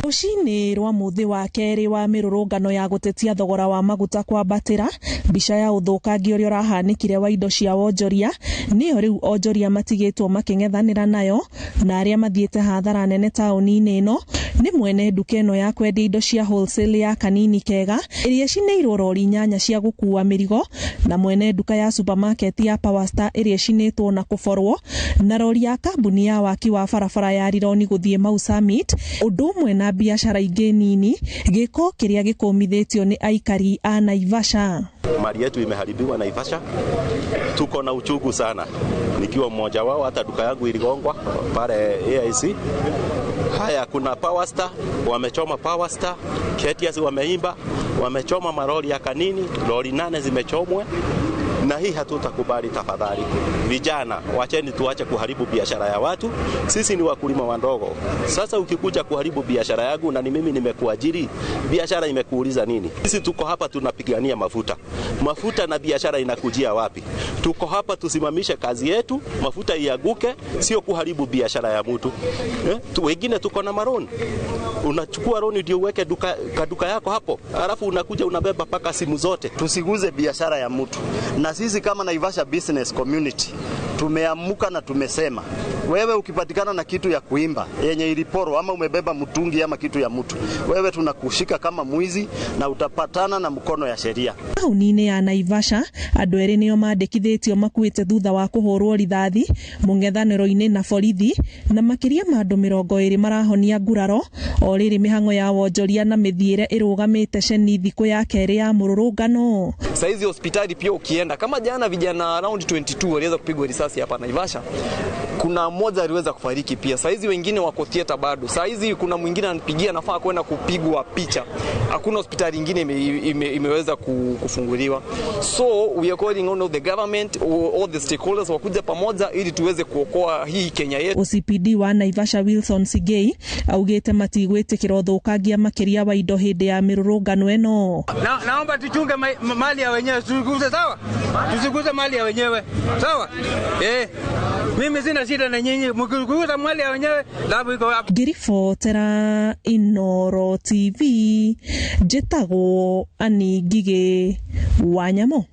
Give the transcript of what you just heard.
Rũcinĩ rwa mũthĩ wa kerĩ wa mĩrũrũngano ya gũtetia thogora wa maguta kwambatĩra, mbica ya ũthũkangia ũrĩa ũrahanĩkire wa indo cia wonjoria nĩyo rĩu onjoria matigĩtwo makĩng'ethanĩra nayo, na arĩa mathiĩte hathara nene taũni-inĩ ĩno nĩ mwene nduka ĩno ya kwendia indo cia wholesale ya Kanini Kega ĩrĩa ĩcinĩirwo rori 8 cia gũkua mĩrigo, na mwene nduka ya supermarket ya Power Star ĩrĩa ĩcinĩtwo na kũborwo, na rori ya kambuni ya waki wa barabara ya Rironi gũthiĩ Mau Summit, ũndũ ũmwe na biacara ingĩ nini, gĩko kĩrĩa gĩkũmithĩtio nĩ aikari a Naivasha. Mali yetu imeharibiwa Naivasha, tuko na uchungu sana. Nikiwa mmoja wao, hata duka yangu iligongwa pale AIC. Haya, kuna Power Star, wamechoma Power Star, Ketias wameimba, wamechoma maroli ya Kanini, lori 8 zimechomwa. Na hii hatutakubali tafadhali. Vijana, wacheni tuache kuharibu biashara ya watu. Sisi ni wakulima wadogo. Sasa ukikuja kuharibu biashara yangu na ni mimi nimekuajiri, biashara imekuuliza nini? Sisi tuko hapa tunapigania mafuta. Mafuta na biashara inakujia wapi? Tuko hapa tusimamishe kazi yetu, mafuta iaguke, sio kuharibu biashara ya mtu. Wengine tuko na maroni. Unachukua roni ndio uweke duka yako hapo, alafu unakuja unabeba paka simu zote. Tusiguze biashara ya mtu. Na sisi kama Naivasha Business Community tumeamuka na tumesema, wewe ukipatikana na kitu ya kuimba yenye iliporwa ama umebeba mtungi ama kitu ya mtu, wewe tunakushika kama mwizi na utapatana na mkono ya sheria. Taũni-inĩ ya Naivasha andũ erĩ nĩo mandĩkithĩtio makuĩte thutha wa kũhũrwo rithathi mũng'ethanĩro-inĩ na borithi, na makĩria ma andũ 20 marahonia nguraro o rĩrĩ mĩhang'o ya wonjoria na mĩthiĩre ĩrũgamĩte ceni thikũ ya kerĩ ya mũrũrũngano. Saizi hospitali pia ukienda, kama jana vijana around 22 waliweza kupigwa risasi hapa Naivasha. Kuna mmoja aliweza kufariki pia. Saizi wengine wako theater bado. Saizi kuna mwingine ananipigia nafaa kwenda kupigwa picha. Hakuna hospitali nyingine imeweza kufunguliwa. So we are calling on the government, all the stakeholders wakuja pamoja ili tuweze kuokoa hii Kenya yetu. OCPD wa Naivasha Wilson Sigei augite matigwitikira uthukangia makiria wa indo hindi ya mirurungano eno. Naomba tuchunge mali ya wenyewe, tusiguze, sawa? Tusiguze mali ya wenyewe, sawa? Mimi sina shida na nyinyi, mkiguza mali ya wenyewe dhahabu iko hapo. Ngiribotera Inooro TV, njĩtagwo Annie Ngigĩ wa Nyamũ.